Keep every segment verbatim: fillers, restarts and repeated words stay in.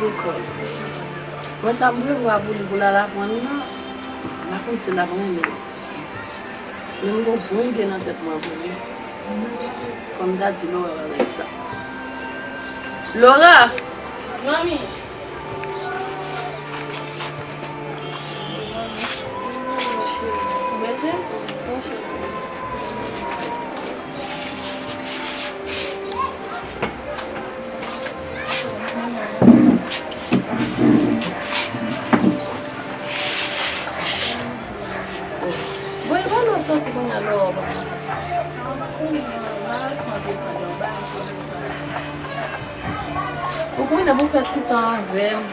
Lekòl. Mwen sa m prevwa pou li pou l al aprann nan, m pa konn si l ap renmen. Men m gen yon bon ide nan tèt mwen pou li. Fò m ta di Laura bagay sa. Laura! Manmi! Ou bezwen? Bon, e pa lè w soti kounye a lè w pa. Ou konnen pou fè ti tan avè m.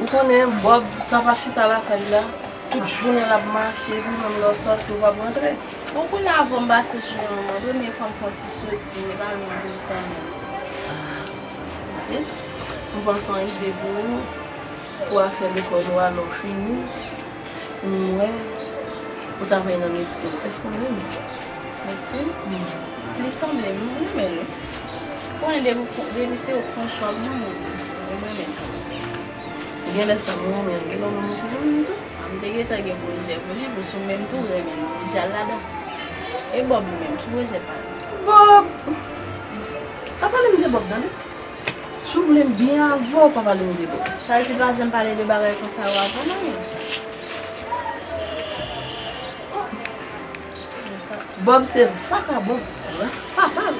Ou konnen Bob sa pa chita lakay la. Tout jounen l ap mache, epi menm lè w soti, ou p ap rantre. Bon, kounye a, avan m pase sou yon manman, premye fwa m fè yon ti soti, men pa menm pou m tann. Ah, ok. M panse yon ide pou ou, pou afè lekòl ou a, lè w fini, m wè ou travay nan medsin. Èske w renmen? Medsin? Hmm. Li sanble m, m renmen l wi. Konnen depi w fon-, depi se ou k fè yon chwa pou mwen, mwen renmen l kanmenm. Genlè sa m renmen an, genlè w menm ou te renmen l tou. A, m te gentan gen pwojè pou li, pou si w menm tou renmen l, ou oblije al ladan. E Bob li menm, ki pwojè pa li? Bob! Pa pale m de Bob, tande. Si w vle m byen avè w, pa pale m de Bob. Sa vle di pa janm pale de bagay konsa yo avè w, non, men? Bob se vakabon, ras papa l.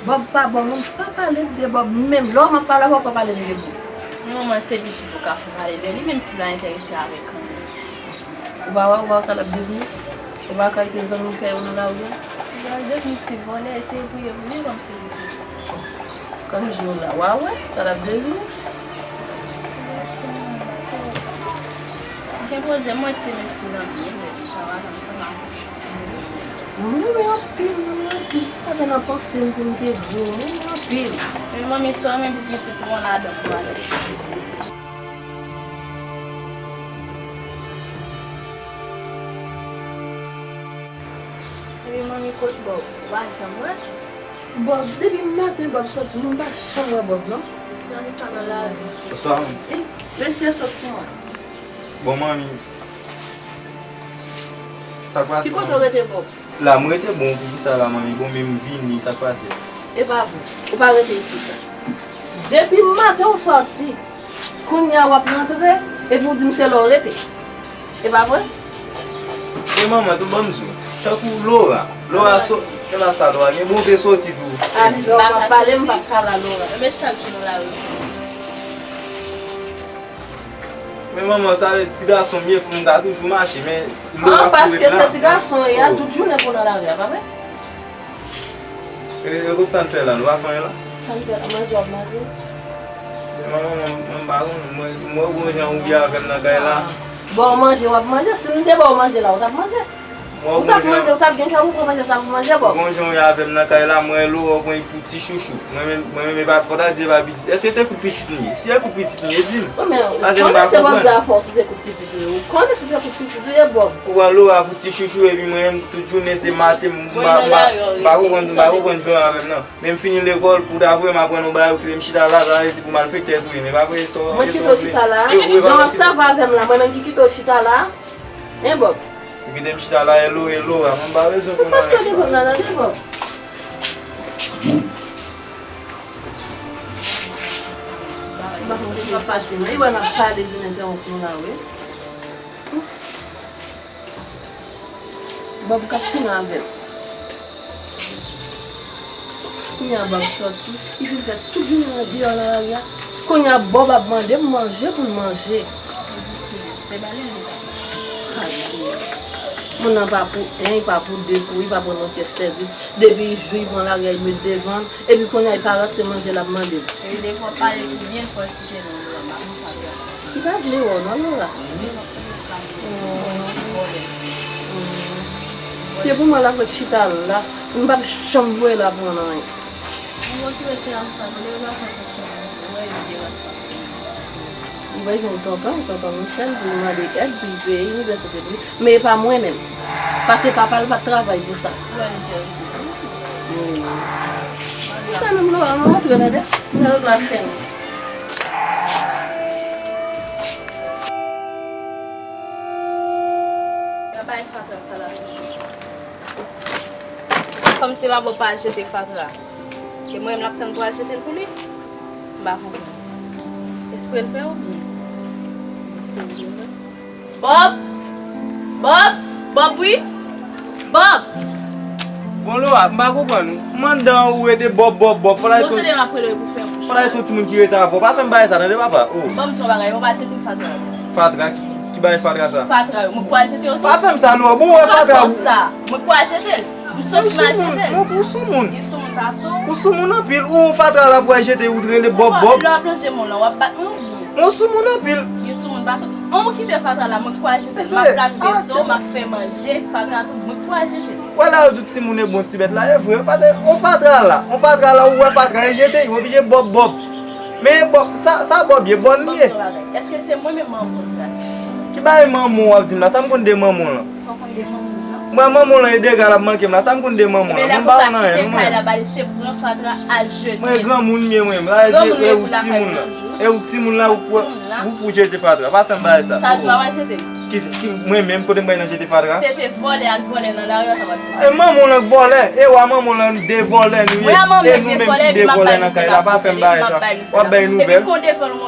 Bob pa bon moun, pa pale m de Bob menm. Lè w mank pale avè w, pa pale m de Bob. Men manman, se pitit ou ka fè pale de li, menm si l pa enterese avèk anyen. Ou pa wè, ou pa wè sa l ap devni? Ou pa wè kalite zanmi l fè yo nan lari a? Li pral devni ti vòlè, eseye priye pou li kòm se pitit ou. Kòm je w la, w a wè sa l ap devni. Gen pwojè, mwen ti medsin nan byen bèl, travay ansanm avè w. Mwen renmen anpil, mwen renmen anpil. Sa te nan panse m pou m te di w, mwen renmen anpil. Men manmi, sa w renmen pou pitit ou an ladan pou pale. Epi manmi, kot Bob? Ou pa janm wè? Bob, depi maten Bob soti, mwen pa janm wè Bob non. Nan sa nan lari. Bonswa, manmi. E, mesye sot sou mwen. Bon, manmi. Sa k pase, manmi? Ki kote w rete, Bob? La, mwen rete bon, poukisa la, manmi? Bon, men m vini, sa k pase? E pa bon. Ou pa rete isit la. Depi maten w soti, kounye a w ap rantre, epi w di m se la w rete. E pa vre? Men manman, tou ban m di w. Tankou Laura. Laura so-, e pa sa Laura, gen bon te soti tou. A, Laura, pale m pa pale a Laura. Men chak jou nou la rete. Men manman, sa vle di ti gason m ye, fò m ta toujou mache, men Laura kouri la. An, paske se ti gason w ye a, tout jounen pou nan lari a, pa vre? E, e kot sa n fè la? Nou pa fè anyen la? Sa n fè la? Manje w ap manje? Men manman, mwen, mwen pa konn, mwen, mwen wè w jan ou ye avè m nan kay la. Ba w manje, w ap manje. Si m te ba w manje la, ou t ap manje. Ou t ap manje, ou t ap gen kè pou pran manje sa pou manje, Bob. Ou konn jan w ye avè m nan kay la, mwen Laura pran pou ti chouchou. Mwen menm, mwen menm, e pa, fò ta di e pa pitit. Èske se kou pitit m ye? Si e kou pitit m ye, di m. Wi, men ou konnen se Bob sa fè w, si se kou pitit ou ye. Ou konnen si se kou pitit ou ye, Bob. Ou pran Laura pou ti chouchou, epi mwen menm, tout jounen se maten, m pa, m pa, m pa konprann, m pa konprann jan w ye avè m nan. Men m fini lekòl, pou ta voye m aprann yon bagay, ou kite m chita la, sa vle di pou malfektè tou ye, men pa vre, sa w, mwen kite w chita la, jan w ap sèvi avè m la, mwen menm ki kite w chita la, en Bob? Ou kite m chita la, e Laura, e Laura, mwen m pa bezwen konn anyen. Ou pa sòt devan m la, tande Bob. M pa konn si m ap pati, non, li wè n ap pale, vin entèwonp nou la, wi. Bob k ap fini avè m. Kounye a Bob sòti, li fin fè tout jounen nan deyò nan lari a. Kounye a Bob ap mande m manje pou l manje. Adje. Moun nan pa pou en, li pa pou de kou, li pa pran nan pyès sèvis. Depi li jwi, li pran lari a, li met devan l. Epi kounye a, li pa rantre, se manje l ap mande m. Epi depi w ap pale pou byen, fò w site non Laura, m pa konn sa Laura sa. Li pa vle wè w non, Laura. Se pou mwen l ap ret chita la. M p ap janm voye l aprann anyen. Li pa jwenn tonton, tonton Michel, pou l mande èd, pou l peye inivèsite pou li. Men e pa mwen menm. Paske papa l pa t travay pou sa. Wi. Sa menm Laura, nou rantre, tande. Nou regle afè nou. Kòm se pa Bòb pa al jete fatra, e mwen menm l ap tann pou al jete l pou li? M pa konprann. Espre l fè oubyen? Serye vre? Bòb! Bòb! Bòb wi! Bòb! Bon, Laura, m pa konprann ou. M anndan ou rete Bòb, Bòb, Bòb. Fò l al Bon, son, tande m ap rele w pou fè yon fò l al son timoun ki rete avè w. Pa fè m bagay sa, tande, papa. Oh. Ban m di w yon bagay, ou pa jete fatra yo. Fatra? Ki, ki bagay fatra sa? Fatra yo. Mwen k pral jete yo tou. Pa fè m sa, Laura. Bon, ou wè fatra. Fatra sa. Mwen k pral jete l. M soti m al jete l. Ou soumoun, ou soumoun. Li soumoun pa sou ou. Ou soumoun anpil. Ou fatra la pou al jete, ou t rele Bòb, Bòb. Lè w ap lonje men w lan, w ap bat mwen oubyen? Ou soumoun anpil. Li soumoun pa sou ou. An ou kite fatra la, mwen k pral jete l. M ap lave veso, m ap fè manje, fatra tou, mwen k pral jete l. Wè la yo di w timoun e bon ti bèt la, e vre, paske on fatra la, on fatra la, ou wè fatra, e jete, ou oblije Bòb, Bòb. Men Bòb, sa, sa Bòb ye, bòn li ye. Ban m di w yon bagay. Èske se mwen menm manman w? Ki bagay manman w ap di m la? Sa m konn de manman w lan? Sa w konn de manman w lan? Mwen, manman w lan e dega l ap manke m la. Sa m konn de manman w lan? Mwen m pa konn anyen, non, mwen. Kite kay la, ba li, se pran fatra al jete. Mwen granmoun m ye, mwen. La, e ou k timoun lan. E ou k timoun lan, ou pou, ou pou jete fatra. Pa fè m bagay sa. Sa di w ap al jete? Ki, ki, mwen menm, kote m bay nan jete fatra? Se te vòlè al vòlè nan lari a, sa w ap jete. E manman w lan k vòlè. E w a manman w lan, de vòlè nou ye. E nou menm ki de vòlè nan kay la. Pa fè m bagay sa. W ap bay nouvèl.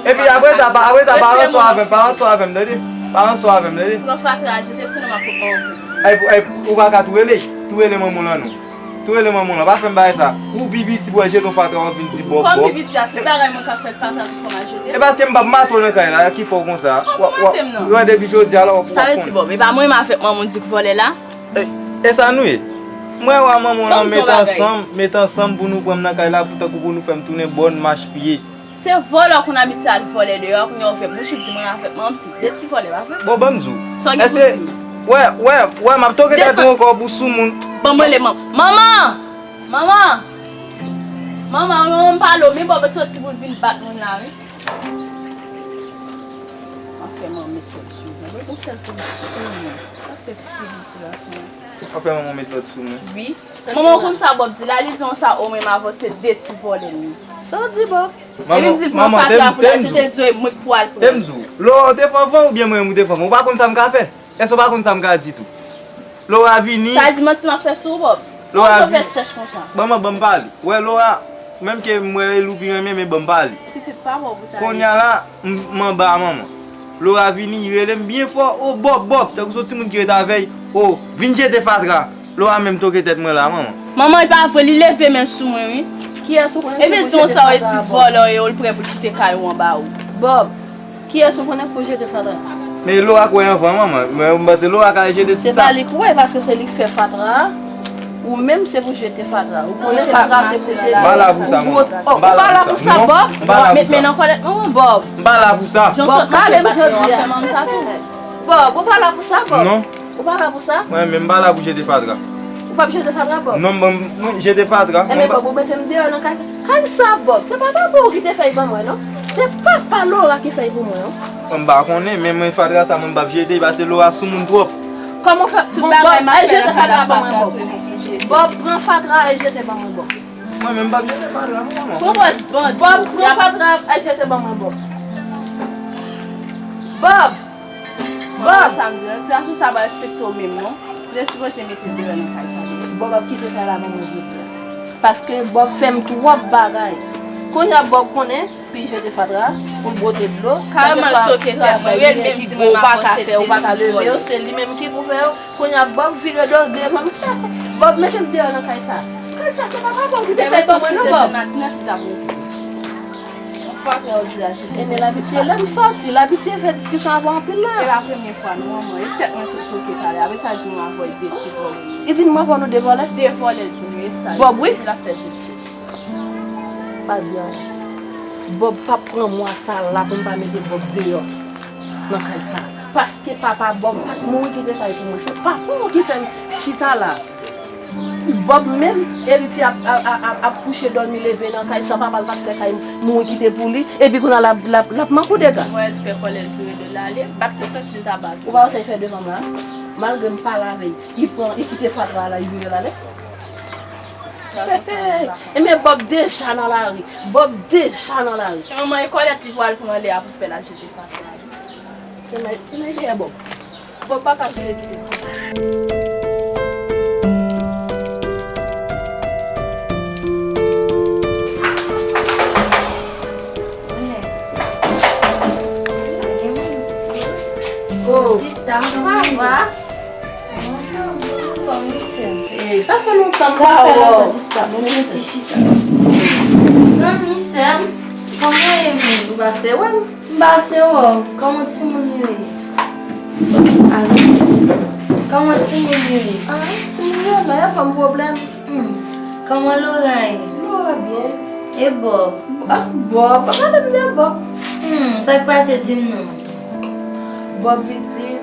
Epi apre sa, pa, apre sa, pa ranson avè m, pa ranson avè m, tande? Pa ranson avè m, tande? Pran fatra a jete, sinon m ap pran w. Ay, ay, ou pa ka tou rele, tou rele manman w lan non. Tou rele manman w lan, pa fè m bagay sa. Ou pi piti pou w al jete yon fatra, w ap vin di Bòb, Bòb. Kòm pi piti a, tout bagay mwen ka fè l fatra, tout fò m al jete l. E paske m p ap maton nan kay la, ki fè w konsa? W ap, w ap, w ap, depi jodi a la, w ap, w ap konnen. Sa vle di Bòb, e pa mwen menm avèk manman w di k vòlè la? E, e sa nou ye? Mwen wè manman w lan met ansanm, met ansanm pou nou pran m nan kay la, pou tankou pou nou fè m tounen bòn mach pye. Se vòlè w konn abitye al vòlè deyò, kounye a ou fè bouch ou di mwen avèk manman m se de ti vòlè, pa vre? Bon, ban m di w. Sa w gen pou di m? Wè, wè, wè, m ap toke tèt ou ankò pou soumoun. Ban m rele manman. Manman! Manman! Manman, manman m pale w, men Bòb soti pou l vin bat moun la, wi. M ap fè manman met lòd sou mwen. Wi, yon sèl figi soumoun. Sa fè figi ti gason an. W ap fè manman met lòd sou mwen? Wi. Manman w konn sa Bòb di la, li di yon sa, o, mwen m avè w se de ti vòlè n ye. Sa w di, Bòb? Epi m di l pran fatra pou l al jete l, di w e mwen k pou al pran. Te m di w, Laura, ou te fè anfan oubyen mwen menm ou te fè anfan? Ou pa konn sa m ka fè? Èske ou pa konn sa m ka di tou? Laura vini. Sa di manti m ap fè sou ou, Bòb. Laura vini. Ou fè chèch konsa. Ban m, ban m pale. Wè, Laura, menm ke m wè e li ou pi renmen, men ban m pale. Pitit pa Bòb ou ta ye. Kounye a la, m, m anba a manman. Laura vini, li rele m byen fò, o Bòb, Bòb, tankou se yon timoun ki rete avè l, o, vin jete fatra. Laura menm toke tèt mwen la, manman. Manman, e pa vre, li leve men l sou mwen, wi. Kiyès ou konnen ki pou jete fatra a, Bòb? Epi di yon sa, e di vòlè w ye, ou l prè pou l kite kay ou anba ou. Bòb, kiyès ou konnen ki pou jete fatra? Men Laura kwè anvan, manman. Mwen, m panse Laura ka jete ti sa. Se pa li kwè, paske se li k fè fatra a. Ou menm, se pou jete fatra. Ou konnen fatra se pou jete. M pa la pou sa, manman. Ou pa la pou sa, Bòb? Non, m pa la pou sa. Men nan kòlèt manman, Bòb. M pa la pou sa. Bòb, pale m jodi a. Bòb, ou pa la pou sa, Bòb? Non. Ou pa la pou sa? Mwen menm, m pa la pou jete fatra. Ou p ap jete fatra, Bòb? Non, m, m, mwen jete fatra. Enben, Bòb, ou mete m deyò nan kay sa. Kay sa, Bòb, se pa papa w ki te fè l ban mwen, non. Se papa Laura ki fè l pou mwen, non. Mwen, m pa konnen, men mwen, fatra sa, mwen, m p ap jete l, paske Laura soumoun twòp. Kòman w fè? Bon, Bòb, al jete fatra ban mwen, Bòb. Bòb, pran fatra, al jete ban mwen, Bòb. Mwen menm m p ap jete fatra, non, manman. Pran pòz bandi. Bòb, pran fatra, al jete ban mwen, Bòb. Bòb! Bòb! Sa m di w, ti gason sa pa respekte w menm, non. Ou te sipoze mete l deyò nan kay sa deja. Bòb ap kite kay la ban mwen jodi a. Paske Bòb fè m twòp bagay. Kounye a Bòb konnen, pou l jete fatra, pou l bwote dlo. Kareman l toke tèt mwen, li menm ki gwo, ou pa ka fè, ou pa ka leve yo, se li menm ki pou fè yo. Kounye a Bòb vire do l devan m. Bòb mete m deyò nan kay sa. Kay sa, se pa papa w ki te fè l ban mwen, non, Bòb. Yon fatra ou di l al jete. Ebyen, l abitye, lè m sòti, l abitye fè diskisyon avè w anpil la. E pa premye fwa, non, manman. E tèt mwen sot toke talè. Apre sa, di mwen avè w de ti vòlè. Li di m avè w nou de vòlè? De vòlè, di m, e sa. Bòb, wi. L ap fè jèt chèch. Pa di anyen. Bòb p ap pran mwa sa la pou m pa mete Bòb deyò nan kay sa. Paske papa Bòb pa t mouri kite kay pou mwen. Se papa w ki fè m chita la. Bòb menm, eritye ap, ap, ap, ap, ap kouche dòmi leve nan kay san papa l pa t fè kay mouri kite pou li. Epi kounye a l ap, l ap, l ap manke w dega. Wè l fè kòlè l vire do l ale, m pa t santi l ta bat ou. Ou pa wè sa l fè devan m la? Malgre m pale avè l, li pran, li kite fatra a la, li vire l ale. Ebyen, Bòb deja nan lari. Bòb deja nan lari. E manman, e kòlèt li pral pran lè a pou fè l al jete fatra a. Te may, te may dèyè Bòb. Bòb pa ka vire kite. Sa fè lontan, sista, mwen mete chita. Zanmi, sè m, kòman w ye menm? Ou pase wè m? M pase wè w. Kòman timoun yo ye? Alo, sè. Kòman timoun yo ye? Ah, timoun yo la, y ap ban m pwoblèm. Hmm. Kòman Laura ye? Laura byen. E Bob? Ah, Bob, pa pale m de Bob. Hmm, sa k pase, di m non. Bob pitit,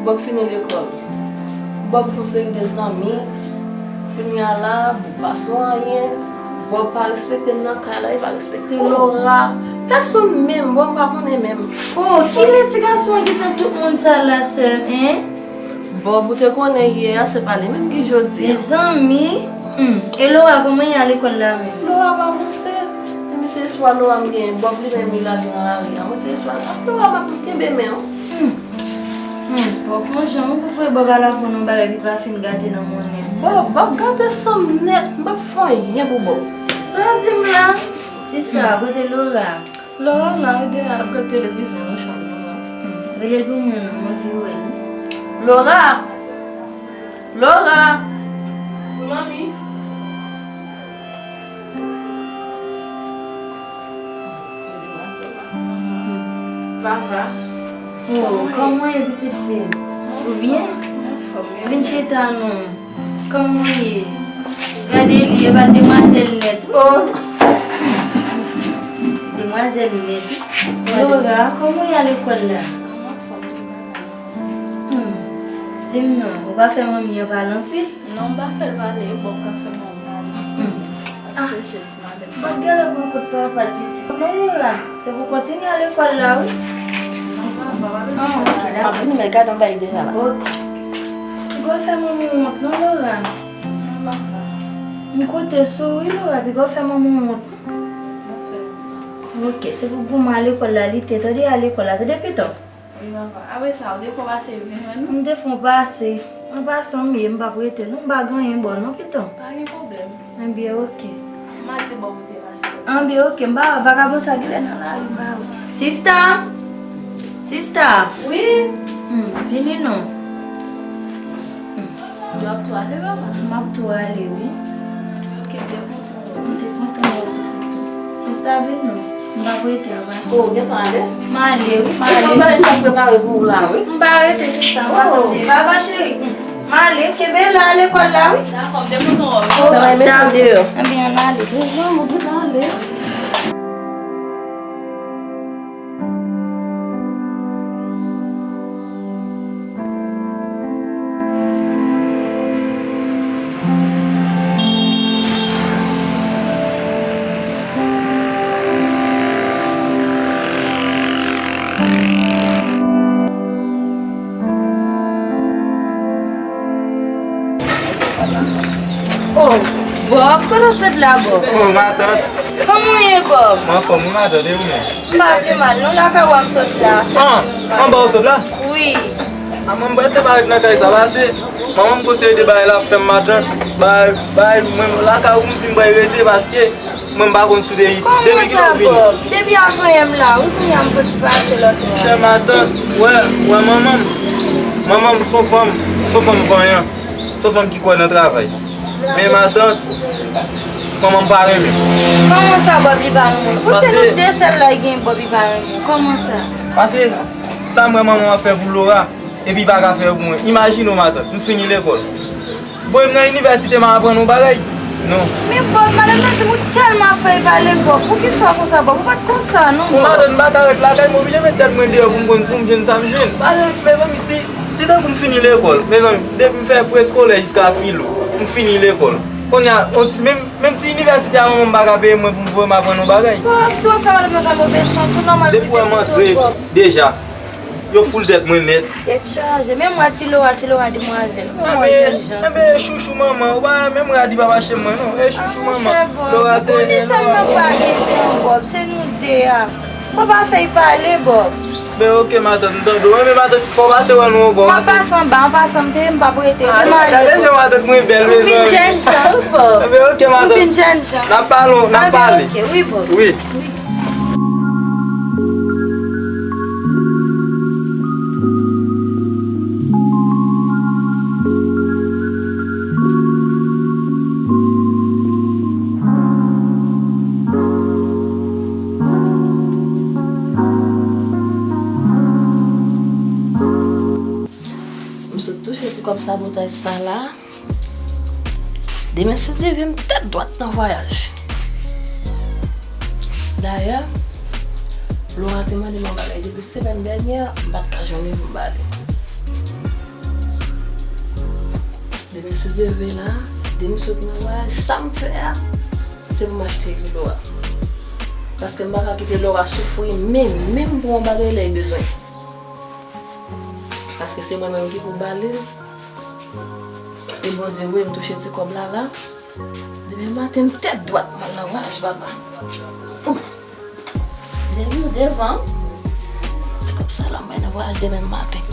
Bob fini lekòl. Bob fè yon seri de zanmi. Kounye a la, Bob pa sou anyen. Bob pa respekte m nan kay la, li pa respekte Laura. Pèsonn menm, Bob pa konnen menm. Oh, kilè ti gason an gentan tout moun sa la, sè m, en? Bob, ou te konnen yè a, se pa li menm ki jodi a. Mezanmi! Hmm. E Laura, kòman y a lekòl la menm? Laura pa avanse. Depi se espwa Laura m genyen, Bob li menm li lage nan lari a. Mwen se espwa Laura m ap kenbe men w. Hmm. Hmm. Fò w fè yon jan wi pou frè Bob al aprann yon bagay li pa fin gate nan mwen nèt. Bob, Bob gate san m nèt. M p ap fè anyen pou Bob. Sa w di m la? Sista, kote Laura? Laura la, li deyò, l ap gade televizyon nan chanm nan la. Hmm, rele l pou mwen non, m anvi wè l wi. Laura! Laura! Wi, manmi. Vava. Oh, kòman w ye, pitit fi m? Ou byen? Vin chita non. Kòman w ye? Gade li, e pa demwazèl nèt. Oh! Demwazèl nèt. Laura, kòman w ye a lekòl la? Hmm. Di m non, ou pa fè manmi an pale anpil? Non, m pa fè l pale, Bob ka fè manmi pale. Hmm. Ah. Bob genlè pran kout papa l pitit. Non, Laura, se pou kontinye al lekòl la, wi. Ah, ok, dakò. Ap vin, men gade yon bagay deja la. Ok. Piga w fè manman w wont, non, Laura. M koute sou ou, wi, Laura, piga w fè manman w wont, non. Ok, se pou goumen al lekòl la, li te, tande, al lekòl la, tande, piton. Wi, papa. Apre sa, ou te fè w pase vin wè nou? M te fè w pase. An pasan, m ye, m p ap rete non, m pa gen anyen ba w non, piton. Pa gen pwoblèm. Enben, ok. M a di Bob ou te pase. Enben, ok, m pa wè vagabon sa genlè nan lari, m pa wè. Sista! Sista! Wi? Hmm, vini non. Hmm. W ap tou ale, papa? M ap tou ale, wi. Ok, m te kontan. M te kontan wè w tou, pitit. Sista, vin non. M p ap rete an pase. O, w gentan ale? M ale, wi, m ale. Ou pa gen sa prepare pou ou la, wi. M pa rete, sista, m pa sanble. Vava cheri, m ale. Kenbe la, lekòl la, wi. Dakò, m te kontan wè w. O, dakò. Enben, ann ale. Mezanmi, ou gentan ale. Oh, Bob, kote w sot la, Bob? Oh, matant. Kòman w ye, Bob? Mwen anfòm, wi, matant, e ou menm? M pa pi mal, non, lakay ou a m sot la. Ah, anba ou sot la? Wi. Ah, mwen, m prèske pa ret nan kay sa, paske manman m gon seri de bagay l ap fè m, matant. Bagay, bagay, mwen, lakay ou m di m pral rete, paske mwen, m pa konn si w te isi. Depi kilè w vini? Kòman sa, Bob? Depi avan yè m la, wi, kounye a m fouti pase lòt bò a. Chè matant, wè, wè manman m. Manman m se yon fanm, se yon fanm vanyan. Se yon fanm ki kwè nan travay. Men matant, manman m pa renmen m. Kòman sa, Bob, li pa renmen w? Pou se nou de sèl la, li gen Bob, li pa renmen w. Kòman sa? Paske sa m wè manman m ap fè pou Laura, epi li pa ka fè pou mwen. Imajine w, matant, m fini lekòl. Voye m nan inivèsite, m al aprann yon bagay? Non. Men Bob, madanm nan di m ou tèlman ap fè l pale, Bob. Poukisa w konsa, Bob? Ou pa t konsa, non, Bob. Bon, matant, m pa ka ret lakay, m oblije met tèt mwen deyò pou m konn, pou m jwenn sa m jwenn. Paske, mezanmi, si, si tankou m fini lekòl, mezanmi, depi m fè preskolè jiska filo, m fini lekòl. Kounye a, on ti, menm, menm ti inivèsite a, manman m pa ka peye mwen pou m voye m aprann yon bagay. Bob, si w ap fè w, mwen fè move san tou, nòmal. Depi w wè m antre, deja. Yo foule tèt mwen nèt. Tèt chaje. Men mwen, ti Laura, ti Laura demwazèl. Ou wè mwen jèn jan. Enben, chouchou manman, ou pa menm radi pa mache mwen, non. E chouchou manman. Laura se Laura. Ou ni sèm nan pa gen tan, Bob. Se nou de a. Fò pa fè y pale, Bob. Ben, ok, matant, m tande w. Men, matant, fò w pase wè nou ankò. M ap pase anba, an pasan, m te, m p ap rete. Ah, gade jan matant mwen bèl, mezanmi. Ou vin jèn jan, wi, Bob. Enben, ok, matant. Ou vin jèn jan. N ap pale, n ap pale. Enben, ok, wi, Bob. Wi. Sabotay sa la. Demen, si Dye vle, m tèt dwat nan vwayaj. Dayè, Laura te mande m yon bagay depi semèn dènyè, m pa t ka jwenn li pou m ba li. Demen, si Dye vle la, depi m sot nan vwayaj, sa m fè a, se pou m achte li Laura. Paske m pa ka kite Laura soufri, menm, menm pou yon bagay lè l bezwen. Paske se mwen menm ki pou ba li l. E Bondye voye m touche ti kòb la la. Demen maten, m tèt dwat, m al nan vwayaj, papa. Hum. Jezi, ou devan. Ti kòb sa la, mwen nan vwayaj demen maten.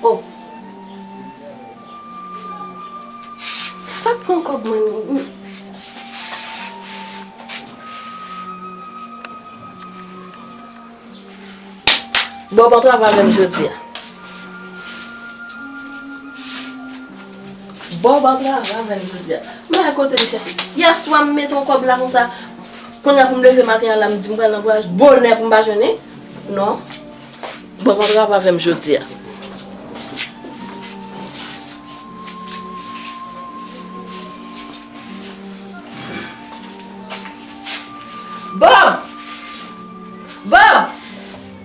Oh. Sa k pran kòb mwen? Bob antrave avè m jodi a. Bob antrave avè m jodi a. M pa wè kote li chèche. Yèswa m mete yon kòb la konsa. Kounye a pou m leve maten an la, m di m pral nan vwayaj bonè pou m pa jwenn li. Non. Bob antrave avè m jodi a. Bob! Bob!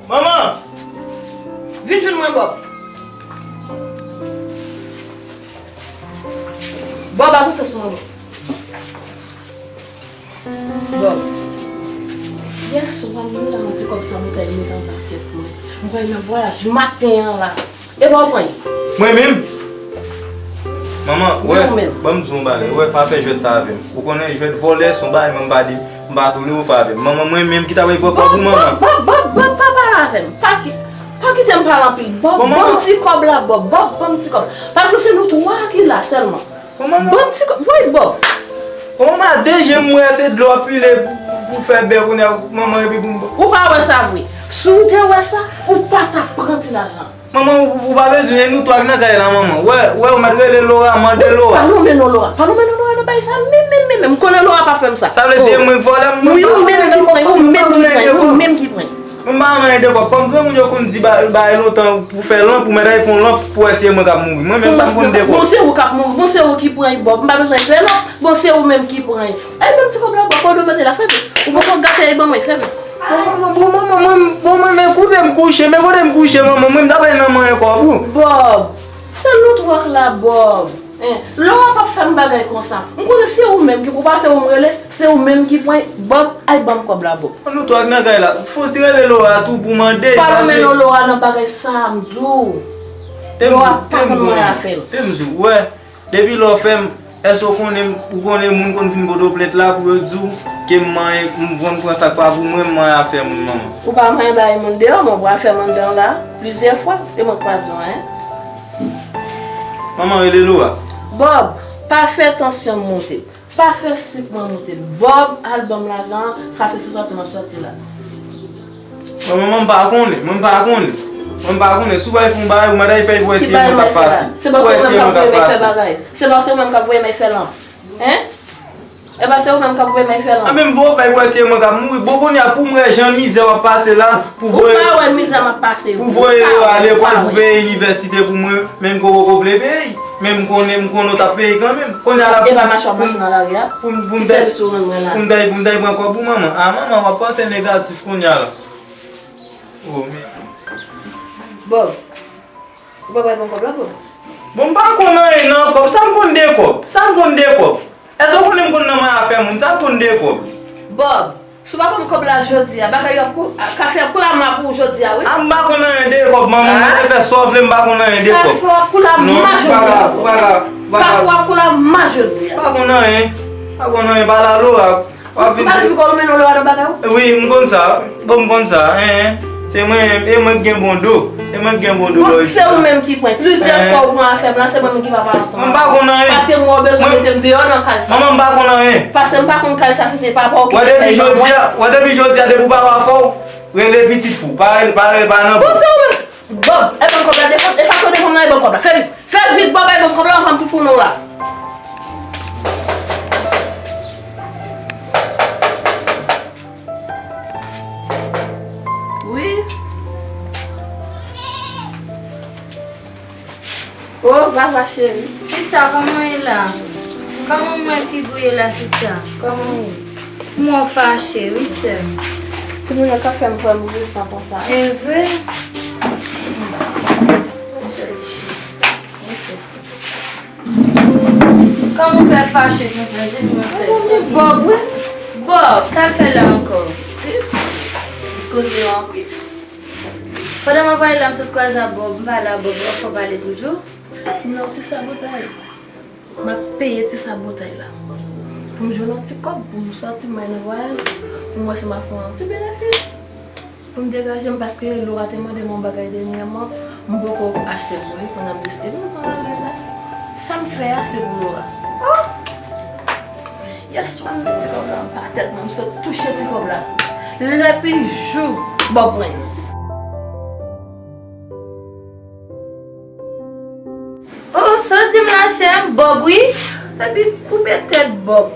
Manman! Vin jwenn mwen, Bob. Bob, avanse sou mwen, Bob. Bob. Yèswa, m deja yon ti kòb sa mwen pral mete anba tèt mwen. Mwen pral nan vwayaj maten an la. E pa w pran l? Mwen menm? Manman, wè, ban m di w yon bagay. Wè, pa fè jwèt sa avè m. Ou konnen jwèt vòlè se yon bagay mwen m pa di, m pa tolere w fè avè m. Manman, mwen menm ki ta pral pran kòb ou, manman. Bob, Bob, Bob, pa pale avè m. Pa ki, pa kite m pale anpil. Bob, ban m ti kòb la, Bob. Bob, ban m ti kòb. Paske se nou twa ki la sèlman. Ban m ti kòb, woy, Bob. Manman, de je m wè se dlo ap pile pou, pou, pou fè bè kounye a, manman, epi pou m. Ou pa wè sa vre. Si w te wè sa, ou pa t ap pran ti lajan. Manman, ou, ou pa bezwen, e nou twa k nan kay la, manman. Wè, wè, ou mèt rele Laura, mande Laura. Pa nonmen non Laura. Pa nonmen non Laura nan bagay sa. Menm, menm, menm, menm. M konnen Laura pa fè m sa. Sa vle di e mwen k vòlè, m. Wi, ou menm ki pran, ou menm ki pran, ou menm ki pran. Mwen pa renmen de kòb. Kòm granmoun yo konn di ba-, bagay lontan pou fè lanp, ou mèt al fè yon lanp pou wè si e mwen k ap mouri. Mwen menm sa m konn de kòb. Bon, se ou k ap mouri. Bon, se ou ki pran Bob. M pa bezwen fè lanp. Bon, se ou menm ki pran. Ay, ban m ti kòb la, Bob. Kote w mete la, fè vit. Ou poko gate, ay, ban mwen, fè vit. Bon, manman, bon, manman, mwen, bon, mwen, men kote m kouche, men kote m kouche, manman, mwen, m ta pral nan manyen kòb ou. Bob, se nou twa k la, Bob. Hein, Laura p ap fè m bagay konsa. M konnen se ou menm ki, ou pa se ou m rele, se ou menm ki pran Bob, ay ban m kòb la, Bob. Nou twa k nan kay la. Fò w ti rele Laura tou pou mande. Pa nonmen non Laura nan bagay sa, m di w. Laura pa konn manyen afè m. Te m di w, wè. Depi lè w fè m, èske w konnen, ou konnen moun konn vin pote w plent la pou yo di w, Ke m manyen, m pran, m pran sa k pa pou mwen, m manyen afè moun, manman. Ou pa manyen bay moun deyò, mwen pran afè m anndan la plizyè fwa, e mwen k pa di w anyen. Manman, rele Laura. Bob, pa fè tansyon m monte. Pa fè sik mwen monte. Bob, al ban m lajan an, sa se sou sòti m ap sòti la. Mwen, mwen, mwen pa konnen, mwen pa konnen. Mwen pa konnen. Si w bay fè yon bagay, ou manda fè pou wè si e mwen k ap pase. Pou wè si e mwen k ap pase. Se paske ou menm k ap voye m al fè lanp. Hein? E pa se ou menm k ap voye m al fè lanp. A menm vo fè pou wè si e mwen k ap mouri. Bon, kounye a pou m wè jan mizè w ap pase la, pou voye. Ou pa wè mizè m ap pase. Pou voye yo a lekòl, pou peye inivèsite pou mwen, menm ke w poko vle peye. Men m konnen, m konnen w t ap peye kanmenm. Kounye a la, e pa mache w ap mache nan lari a? Pou m, pou m, ki sèvis ou rann mwen la? Pou m ta, pou m ta pran kòb ou, manman. A, manman, w ap panse negatif kounye a la. Oh, men. Bob, ou pa pral pran kòb la, Bob? Bon, m pa konn anyen nan kòb. Sa m konn de kòb? Sa m konn de kòb? Èske w konnen m konn nan men afè moun? Sa m konn de kòb? Bob, si w pa ban m kòb la jodi a, bagay yo ap kou-, kafe ap koule ma pou ou jodi a, wi. A, m pa konn anyen de kòb, manman. Mwen fè sa w vle, m pa konn anyen de kòb. Kafe ap koule ma jodi a. Non, ou pa ka, ou pa ka, ou pa ka. Kafe ap koule ma jodi a. M pa konn anyen. M pa konn anyen, pale a Laura. W ap vin. Ou pa di piko ou mennen Laura nan bagay ou? Wi, m konn sa. Bon, m konn sa, en. Se mwen, e mwen k gen bon do. E mwen k gen bon do. Bon, se ou menm ki pran. Plizyè fwa ou pran afè m la, se mwen menm ki pa pale ansanm avè w. Mwen pa konn anyen. Paske mwen ou bezwen mete m deyò nan kay sa. Manman, m pa konn anyen. Paske m pa konn kay sa, si se papa w ki te fè l ban mwen. Wè depi jodi a, wè depi jodi a, depi w pa wè fò w, rele pitit fou. Pa rele, pa rele, pa nan bon. Bon, se ou menm. Bob, e ban m kòb la, defann, efase w devan m nan, e ban m kòb la. Fè vit. Fè vit, Bob, e ban m kòb la, anvan m tou foure w la. Wi. Oh, Vava cheri. Sista, kòman w ye la? Kòman w wè figi w ye la, sista? Kòman w ye? M wè w fache, wi, sè m. Timoun yo ka fè m pran m rezistan konsa. E vre? Kòman w fè fache konsa? Di m non, sè. Bob, wi. Bob, sa l fè la ankò? Koze yo anpil. Pandan m ap pale la, m sot kwaze a Bob, m pale a Bob, Bob fè w pale toujou? Non, ti sabotay. M ap peye ti sabotay la. Pou m jwenn yon ti kòb, pou m sòti, m al nan vwayaj, pou m wè si m ap fè yon ti benefis. Pou m degaje m, paske Laura te mande m yon bagay dènyèman, m poko achte pou li, kounye a m deside pou m pran bagay la. Sa m fè a, se pou Laura. Oh! Yèswa, m met ti kòb la anba tèt mwen, m sot touche ti kòb la. Lè pi jou, Bob pran l. Oh, sa w di m la, sè m? Bob, wi. Epi koupe tèt Bob.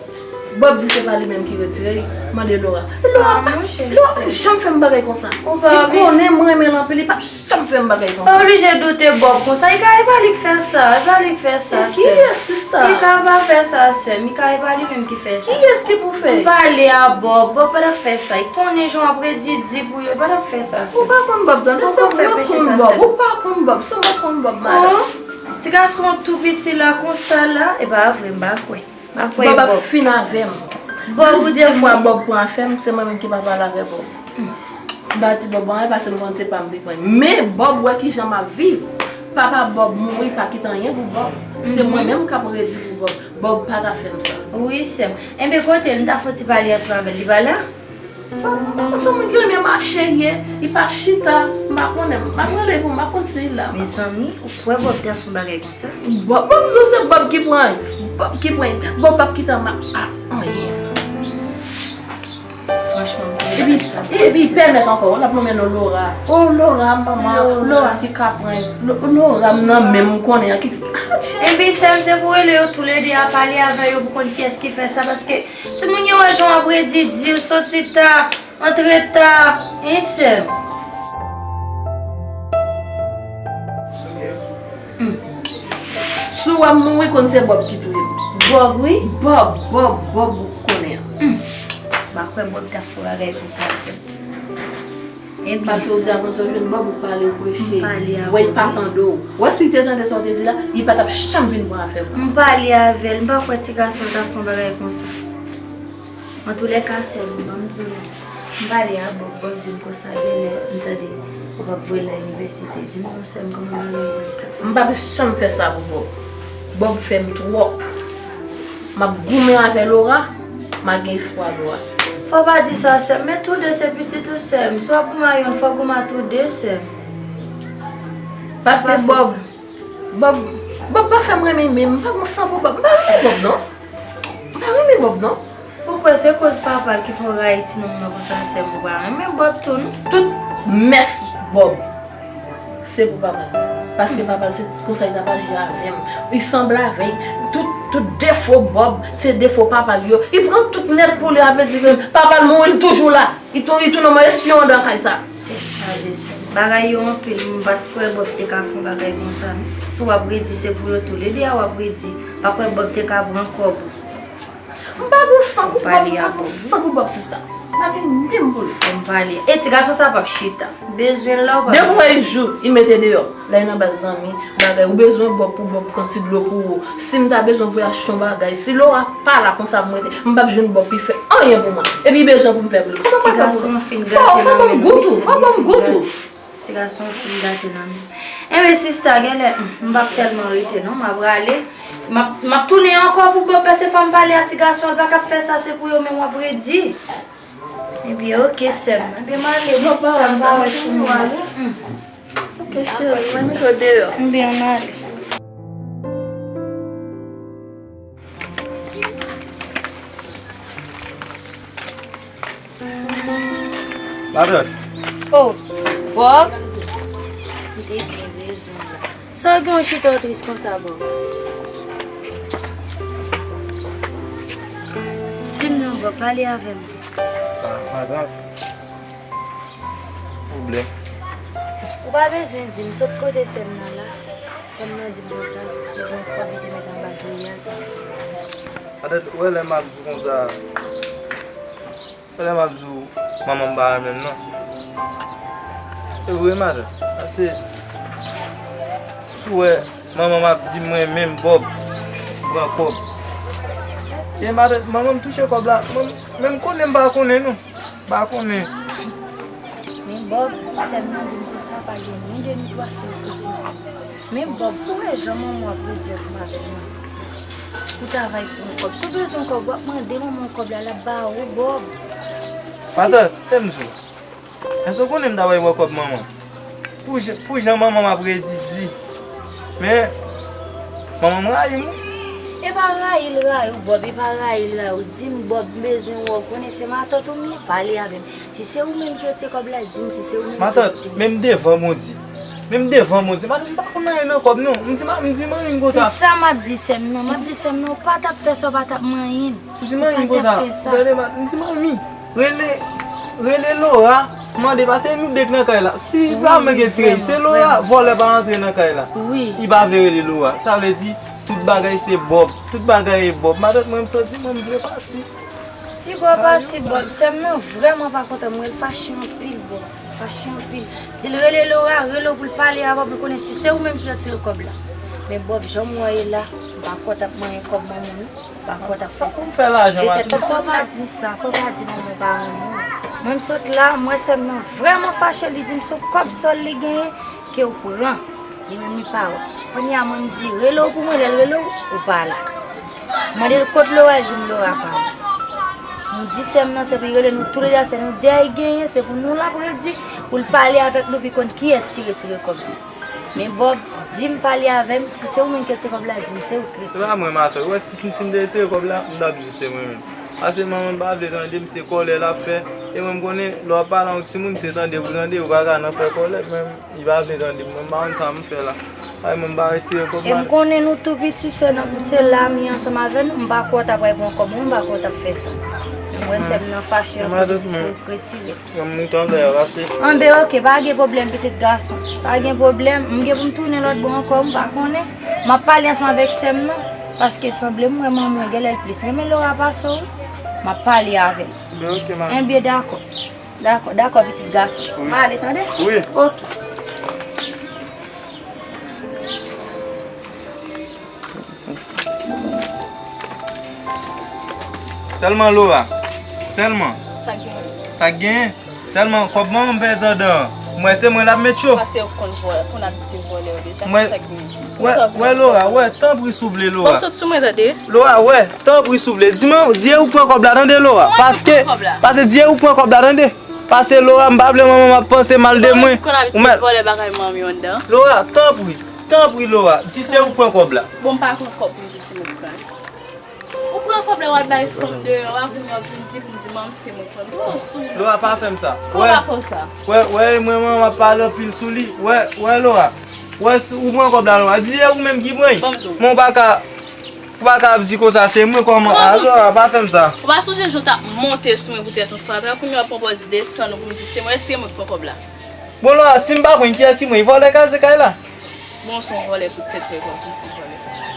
Bob di se pa li menm ki retire l, mande Laura. Laura pa, Laura p ap janm fè m bagay konsa. Li konnen m renmen l anpil, li p ap janm fè m bagay konsa. Pa oblije doute Bob konsa. E pa, e pa li k fè sa, e pa li k fè sa, sè m. Kiyès, sista? Mika pa fè sa, sè m. Mika, e pa li menm ki fè sa. Kiyès ki pou fè? M pale a Bob. Bob pa t ap fè sa. Li konnen jan w ap redi di pou yo. Li pa t ap fè sa, sè m. Ou pa konn Bob, tande? Se mwen k konn Bob. Ou pa konn Bob. Se mwen k konn Bob, madanm. Oh, ti gason tou piti la konsa la. E pa vre, m pa kwè. M pa kwè Bob. Bob ap fin avè m. Plizyè fwa Bob pran afè m, se mwen menm ki pa pale avè Bob. M pa di Bob anyen, paske m konn se pa m li pran. Men Bob wè kijan m ap viv. Papa Bob mouri, pa kite anyen pou Bob. Se mwen menm k ap redi pou Bob. Bob pa ta fè m sa. Wi, sè m. Enben, kote l? M ta fè yon ti pale ansanm avè l. Li pa la? Bon, se yon moun ki renmen mache, li ye. Li pa chita. M pa konnen. M ap rele pou m pa konn si l la. Mezanmi, ou kwè Bob t ap fè yon bagay konsa? Bob, Bob, se Bob ki pran l. Bob ki pran l. Bob p ap kite m a, a anyen. Franchman, m konnen sa. Epi, epi, pèmèt ankò, l ap nonmen non Laura. Oh, Laura, manman, Laura ki ka pran l. Lo-, Laura, m nan men m, m konnen an ki. Epi, sè m, se pou rele yo toulède a, pale avè yo pou konn kiyès ki fè sa, paske timoun yo wè jan w ap redi, di, w soti ta, antre ta, en, sè m. Hmm. Si w wè m mouri, konn se Bob ki touye m. Bob, wi. Bob, Bob, Bob, ou konnen an. Hmm. M pa kwè Bob t ap fè yon bagay konsa, sè m. Ebyen. Paske ou di a konn sa w jwenn Bob, ou pale, ou preche. M pale a Bob. Wè, li pa tande w. Wè, si li te tande sa w te di la, li pa t ap janm vin pran afè m. M pale avè l, m pa kwè ti gason an t ap fè yon bagay konsa. Antoulèka, sè m, ban m di w, m pale a Bob, Bob di m konsa, genlè m tande w p ap voye l nan inivèsite. Di m non, sè m, kòman bagay yo ye sa? M p ap janm fè sa pou Bob. Bob fè m twòp. M ap goumen avè Laura, m a gen espwa Laura. Fò w pa di sa, sè m, men tou de se pitit ou, sè m. Si w ap goumen a yonn, fò w goumen a tou de, sè m. Paske Bob, Bob, Bob pa fè m renmen menm. M pa gon san pou Bob. M pa renmen Bob, non. M pa renmen Bob, non. Ou kwè se koz papa l ki fè w rayi timoun nan konsa, sè m, ou pa renmen Bob tou, non? Tout mès Bob, se pou papa l. Paske papa l se konsa li t ap aji avè m. Li sanble avè l. Tout, tout defo Bob, se defo papa l yo. Li pran tout nèt pou li, ap di ke papa l mouri, li toujou la. Li tou, li tounen yon espyon anndan kay sa. Tèt chaje, sè m. Bagay yo anpil, m pa t kwè Bob te ka fè yon bagay konsa, non. Si w ap redi, se pou yo toulede a w ap redi. Pa kwè Bob te ka pran kòb ou. M pa gon san pou Bob, m pa gon san pou Bob, sista. M pa gen menm pou l. Fò m pale. E ti gason sa p ap chita. Bezwen l la ou pa bezwen. Depi w wè yon jou, li mete deyò. Lè l nan baz zanmi, bagay, ou bezwen Bob pou Bob pran ti dlo pou ou. Si m ta bezwen voye achte yon bagay, si Laura pa la konsa pou m rete, m p ap jwenn Bob pou l fè anyen pou mwen. Epi l bezwen pou m fè pou li. Kòman m ap fè pou mwen? Fò, fò ban m gout ou, fò ban m gout ou. Ti gason fin gate nan men. Enben sista, genlè, hmm, m p ap tèlman rete non, m ap rale. M ap, m ap tounen ankò pou Bob, paske fò m pale a ti gason, l pa ka ap fè sa, se pou yo menm w ap redi. Ebyen, oke, sè m. Ebyen, m ale, wi, sista, m pa wè timoun nan. Hmm. Oke, cheri, mwen mete w deyò. Ebyen, ann ale. Matant. Oh, Bob. M te byen bezwen w la. Sa w gen w chita w tris konsa, Bob? Di m non, Bob, pale avè m. Ah, matant. Pwoblèm. Ou pa bezwen di m, sot kote sè m nan la. Sè m nan di m konsa, li gen yon kòb li te mete anba zorèy a. Matant, ou wè lè m ap di w konsa, ou wè lè m ap di w manman m pa renmen m non. E vre, matant, paske si w wè manman m ap di mwen menm Bob pran kòb. E matant, manman m touche kòb la, mwen menm konnen m pa konnen non. M pa konnen. Men Bob, sè m nan di m konsa pa gen ni de ni twa, se yo ki retire kòb. Men Bob, ou wè jan manman w ap redi ansanm avè l manti. Ou travay pou yon kòb. Si w bezwen yon kòb, w ap mande manman w kòb la, l ap ba ou, Bob. Matant, tande m di w. Èske w konnen m ta pral pran kòb manman m? Pou jan, pou jan manman m ap redi di. Men, manman m rayi m wi. E pa rayi l rayi w, Bob, e pa rayi l rayi w. Di m, Bob, m bezwen wè w, konnen se matant ou m ye, pale avè m. Si se ou menm ki retire kòb la, di m si se ou menm ki retire. Matant, men m devan Bondye. Men m devan Bondye. Matant, m pa konn anyen nan kòb non. M di ma-, m di manmi m konsa. Se sa m ap di sè m nan. M ap di sè m nan, ou pa t ap fè sa, ou pa t ap manyen l. M di manmi m konsa. Ou pa t ap fè sa. Gade, ma-, m di manmi, rele, rele Laura, mande, paske nou de k nan kay la. Si pa mwen ki retire, se Laura, vòlè pa rantre nan kay la. Wi. Li pa vle rele Laura. Sa vle di, tout bagay se Bob. Tout bagay e Bob. Matant, mwen m santi mwen m vle pati. Pi gwo pati Bob, sè m nan vrèman pa kontan, mwen l fache anpil Bob, fache anpil. Di l rele Laura, rele w pou l pale avè w, pou l konnen si se ou menm ki retire kòb la. Men Bob, jan m wè w ye la, m pa kwè w t ap manyen kòb manman w non, m pa kwè w t ap fè sa. Fòk m fè lajan, matant. Petèt fò w pa di sa, fò w pa di manman w pa renmen w. Mwen m sot la, m wè sè m nan vrèman fache, li di m se yon kòb sòl li genyen, ke w pran. Li menm li pa wè. Kounye a mwen m di rele w pou mwen, lè l rele w, ou pa la. Mande l kot Laura, l di m Laura pa la. M di sè m nan se pou l rele nou toulede a, se nou de a l genyen, se pou nou l ap redi, pou l pale avèk nou, pou l konn kiyès ki retire kòb la. Men Bob, di m pale avè m, si se ou menm ki retire kòb la, di m se ou ki retire. Se pa mwen, matant. Ou wè si, si, si m te retire kòb la, m t ap di w se mwen menm. Paske manman m pa vle tande m, se kòlè l ap fè. E mwen m konnen, lè w ap pale a yon timoun, se tande pou tande, ou pa ka nan fè kòlè, men li pa vle tande m, mwen m pa konn sa m fè la. Ay, mwen m pa retire kòb la. E m konnen nou tou piti, se nan, se la m ye ansanm avè nou, m pa kwè w t ap pran kòb mwen, m pa kwè w t ap fè sa. Men m wè sè m nan fache anpil, li di se ou k retire. Mwen m moute anlè a, pase. Anben, oke, pa gen pwoblèm, pitit gason. Pa gen pwoblèm, m gen pou m tounen lòt bò ankò, m pa konnen. M ap pale ansanm avèk sè m nan, paske sanble m wè manman w genlè l plis renmen Laura pase w wi. M ap pale avè l. Enben, oke, manmi. Enben, dakò. Dakò, dakò, pitit gason. Wi. M ale, tande? Wi. Oke. Sèlman Laura. Sèlman. Sa k genyen? Sa k genyen? Sèlman kòb manman m pèdi anndan an. Mwen se mwen l ap met cho. Pase ou konn vòlè, konn ap di vòlè yo deja, mwen, kisa k gen? Wè, wè, Laura, wè, tanpri souple, Laura. Bon, sot sou mwen, tande. Laura, wè, tanpri souple. Di mwen, di e ou k pran kòb la, tande, Laura. Mwen ki pran kòb la. Paske, paske di e ou k pran kòb la, tande. Paske, Laura, m pa vle manman m ap panse mal de mwen. Ou konn abitye vòlè bagay manmi yo anndan. Laura, tanpri, tanpri, Laura, di se ou k pran kòb la. Bon, m pa pran kòb pou m di se mwen k pran. Ou pran kòb la, w al bay fanm deyò a, kounye a w ap vin di pou m di manmi se mwen k pran. Dlo sou mwen. Laura, pa fè m sa. Kòman w pa fè w sa? Wè, wè, mwen, mwen, m ap pale anpil sou li. Wè, wè, Laura. Wè, si ou pran kòb la, Laura. Di e ou menm ki pran l. Ban m di w. Men ou pa ka, ou pa ka ap di konsa, se mwen kòman. A, Laura, pa fè m sa. Ou pa sonje jan w t ap monte sou mwen poutèt yon fatra, kounye a w ap pran pòz desann ou pou m di se mwen, se mwen k pran kòb la. Bon, Laura, si m pa pran l, kiyès ki pran l? Vòlè kraze kay la. Bon, se yon vòlè poutèt pè kòb, tout se vòlè.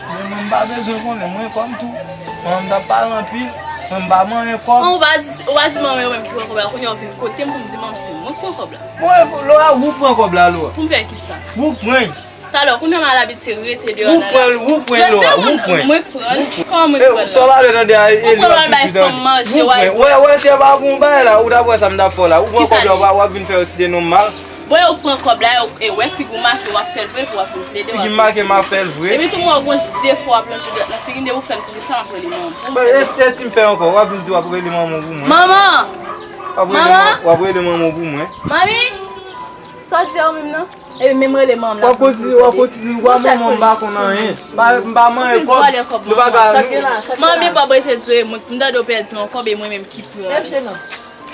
Men mwen, m pa bezwen konnen, mwen kòm tou. Mwen, m t ap pale anpil, mwen, m pa manyen kòb. An, ou pa di, ou pa di manman yo menm ki pran kòb la, kounye a w vin kote m pou m di manman se mwen k pran kòb la. Bon, e, Laura, ou pran kòb la, Laura. Pou m fè kisa? Ou pran l. Talè, kounye a m al abitye rete deyò nan la. Ou pran l, ou pran l, Laura, ou pran l. Mwen k pran l. Kòman mwen k pran l la? Sa w pale tande a, e li w ap piti tande. Ou pran l al bay fanm manje, w al pran. Wè, wè, si e pa pou yon bagay la, ou t ap wè sa m t ap fè w la. Ou pran kòb la, w ap, w ap vin fè yo site non m mal. Bon, e ou k pran kòb la, e wè figi w make, w ap fè l vre, pou w ap vin plede w ap vin site. Figi m make, m ap fè l vre. Epi tou, mwen, w gon de fwa w ap lonje dwèt nan figi m, depi w fè m tounen sa, m ap rele manman m. Pou m fè sa. E, e si m fè ankò, w ap vin di w ap rele manman w pou mwen. Manman! W ap rele man-, w ap rele manman w pou mwen. Manmi! Sa w di a ou menm nan? Epi menm rele manman la. W ap kontinye, w ap kontinye, w a manman m pa konn anyen. M pa, m pa manyen kòb. Nou pa ka. Manmi, Bob rete di w e mwen, m tande w pèdi yon kòb e mwen menm ki pran.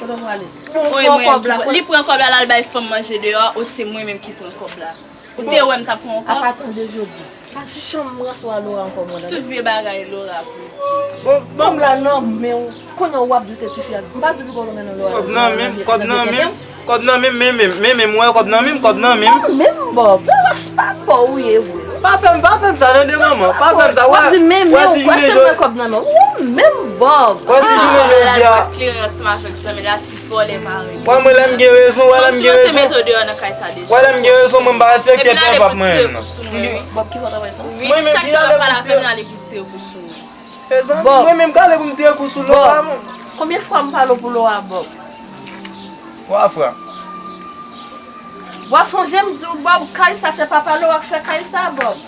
Kote w prale? Ou pran kòb la. Li pran kòb la, l al bay fanm manje deyò a, ou se mwen menm ki pran kòb la. Ou te wè m t ap pran yon kòb? Apa tande jodi. Pa janm ranse w a Laura ankò, mwen. Tout vye bagay Laura pou di. Bon, kòb la nan men w. Kounye a w ap di se tifi a. M pa di piko lonmen non Laura. Kòb nan men m, kòb nan men m. Kòb nan men m, men, men, men, men, mwen kòb nan men m, kòb nan men m. Ou menm, Bob. Respè pa w ou ye vre. Pa fè m, pa fè m sa, tande manman. Pa fè m sa. W ap di men, men, w wè se mwen kòb nan men w. Ou menm, Bob. Wè ti jounen jodi a. Kleren ansanm avèk zanmi l la, ti vòlè mare. Wè mwen lè m gen rezon, wè lè m gen rezon. Mwen si mete w deyò nan kay sa deja. Wè lè m gen rezon, mwen m pa respekte papa mwen menm nan. Bob, ki fè w travay sa? Wi, chak tan w ap pale avè m la, li pou tire kou sou mwen. Mezanmi, mwen menm k ale pou m tire kou sou Laura, mwen. Konbyen fwa m pale w pou Laura, Bob? Twa fwa. W a sonje m di w, Bob, kay sa se papa Laura k fè kay sa, Bob.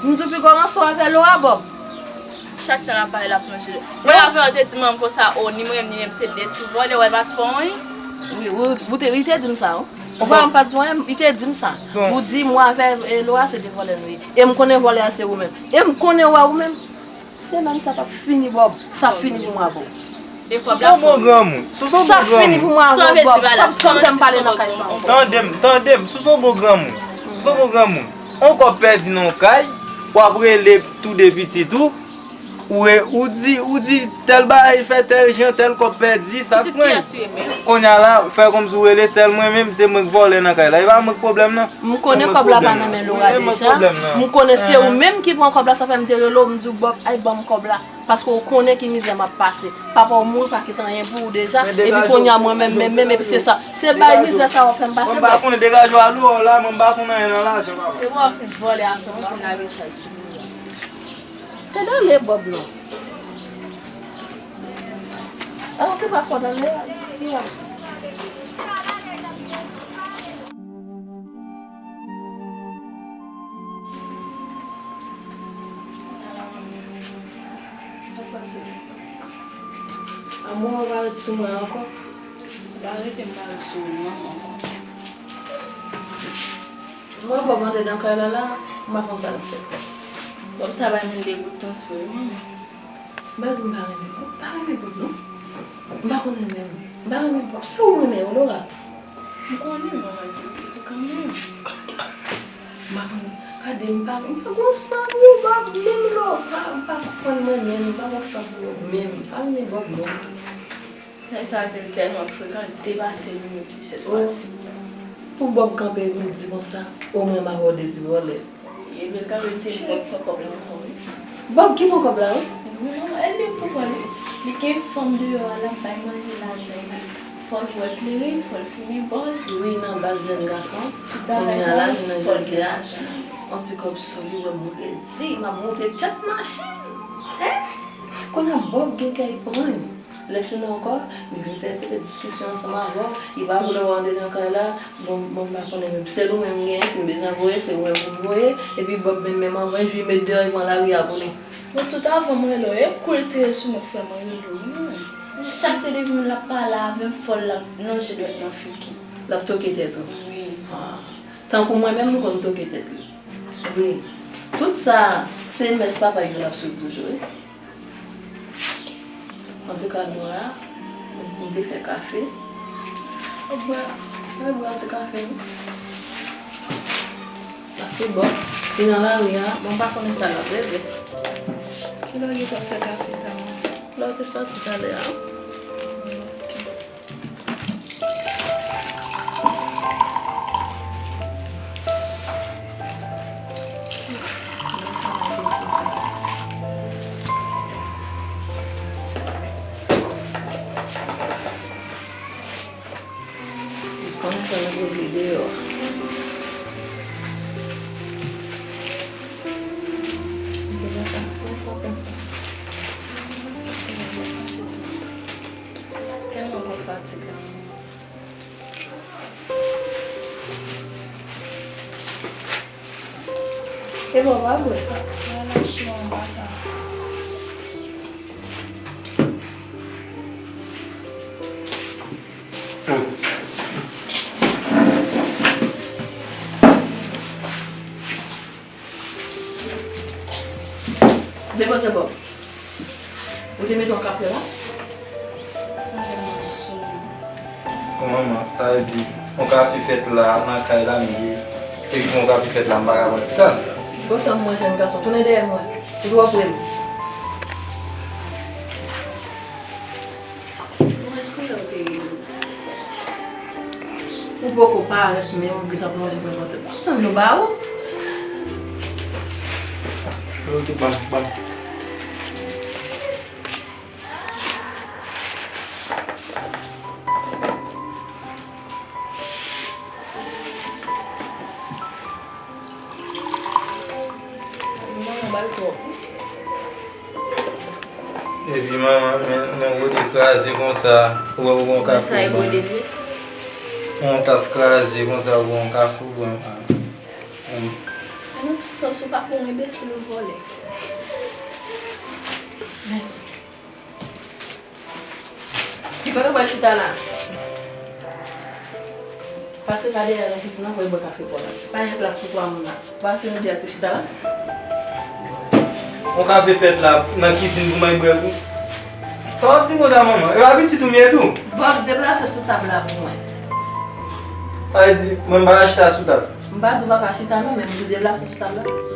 M di w pi kòmanse w avè Laura, Bob. Chak tan l ap pale, l ap plonje. Mwen avè w te di manman m konsa, o, ni mwen menm, ni menm se de ti vòlè, w wè l pa t fè w anyen. Wi, ou, ou te, li te di m sa, wi. Vwa m pa t di w anyen, li te di m sa. Ou di mwen avè, e, Laura se de vòlè nou ye. E m konnen vòlè a se ou menm. E m konnen w a ou menm. Semèn sa p ap fini, Bob. Sa fini pou mwen avè w. Sou se yon bon granmoun. Sou se yon bon granmoun. Sa fini pou mwen avè w, Bob. Bob, kòm fè m pale nan kay sa ankò. Tande m, tande m. Sou se yon bon granmoun. Sou se yon bon granmoun. On kòb pèdi nan yon kay, w ap rele tou de pitit ou, ou e, ou di, ou di tèl bagay fè tèl jan, tèl kòb pèdi, sa k mwen. Kounye a la, fè kòmsi w rele sèl mwen menm, se mwen k vòlè nan kay la. E pa mwen k pwoblèm nan. M konnen kòb la pa nan men Laura deja. M konnen se ou menm ki pran kòb la, sa fè m te rele w, m di w, Bob, ay ban m kòb la. Paske w konnen ki mizè m ap pase. Papa w mouri, pa kite anyen pou ou deja. Epi kounye a mwen menm, menm, menm, epi se sa. Se bay mizè sa w ap fè m pase, Bob. Mwen pa konnen, degaje w a Laura la, mwen pa konnen anyen nan lajan, papa. Se bon, w ap fin vòlè avè m, w ap fin lage chay sou mwen. Te done Bob non. A, ou te pa fò done. Amou, ou pa ret sou mwen ankò. Ou pa rete, m pa ret sou ou non, ankò. Mwen, Bob antre nan kay la la, m pa konn sa l ap fè. Bob sa bay moun degoutans vre, manman. M pa di m pa renmen Bob, m pa renmen Bob non. M pa konn renmen, m pa renmen Bob. Se ou renmen yo, Laura. M konnen, manman, se pitit ou kanmenm. M pa konn, gade, m pa, m pa gon san pou Bob menm, Laura. M pa konprann mwen menm, m pa gon san pou Bob menm. M pa renmen Bob non. Nèg sa te tèlman frekan, li depase limit li sèt fwa si. Pou Bob kanpe epi l di konsa, omwen m avè w de ti vòlè. Epi l kanpe di se li menm ki pran kòb la ankò, wi. Bob ki pran kòb la, wi? Wi, manman, e li k pran kòb la. Li gen fanm deyò a, l ap bay manje lajan, wi. Fò l bwè kleren, fò l fimen bòz. Wi, nan baz jèn gason. Tout bagay sa, wi, fò l gen lajan. On ti kòb sou li, wè m redi, m ap monte tèt machin. Hein? Kounye a Bob gen kè pran. Lè fini ankò, li vin fè diskisyon ansanm avè w, li pa vle w andedan kay la, bon, bon, m pa konnen menm, sèl ou menm m genyen, si m bezwen voye, se ou menm pou m voye, epi Bob menm, menm anvan, jou li met deyò, li pran lari a pou li. Bon, tout avan m rele w, e kou l tire sou mwen k fè mwen rele w, wi, mwen. Chak te depi moun l ap pale avè m, fò l ap lonje dwèt nan figi m. L ap toke tèt ou. Wi. Ah. Tankou mwen menm, m konn toke tèt li. Wi. Tout sa, se mès papa yo l ap swiv toujou, wi. Antouka, Dora, m te fè kafe. Ou bwè, ou bwè ti kafe, wi. Paske, bon, li nan lari a, bon, m pa konnen sa l ap rele. Kilè w gentan fè kafe sa, mwen? Lè w te sòti talè a. Kòman sa nou regle deyò a? Tèlman mwen fatige. E bon, pa bwè sa. Wala, chwa, m pa ka. Depoze Bob. Ou te mete yon kafe la? Sa fè mwen sou. Bon, manman, sa vle di, yon kafe fèt la, nan kay la m ye. Epi yon kafe fèt la, m pa ka pran ti kal. Bon, tann mwen, jèn gason, tounen dèyè mwen. Ou twò pre m. Bon, èske w wè w te rive? Ou poko parèt, men ou gentan plonje pran pòtèt. Tann nou ba ou. Yo, tout ban, ban. Manman ba l twòp. Epi manman, men, men Rode kraze konsa, ou wè ou gon kafou. Men sa e Rode vre? Yon tas kraze konsa, ou gon kafou, bon, ah. Bon. Men nan tout sans, ou pa pou yon enbesil, ou vòlè. Ki kote w pral chita la? Pase pa dèyè nan kizin nan, pou w bwè kafe pa w la. Pa gen plas pou twa moun la. Ou pa wè se nou de a te chita la? Yon kafe fèt la, nan kizin pou mwen bwè tou. Sa w ap di konsa, manman? E pa pitit ou m ye tou? Bob, deplase sou tab la pou mwen. Sa vle di, mwen m pa ka chita sou tab? M pa di w pa ka chita non, men m di w deplase sou tab la.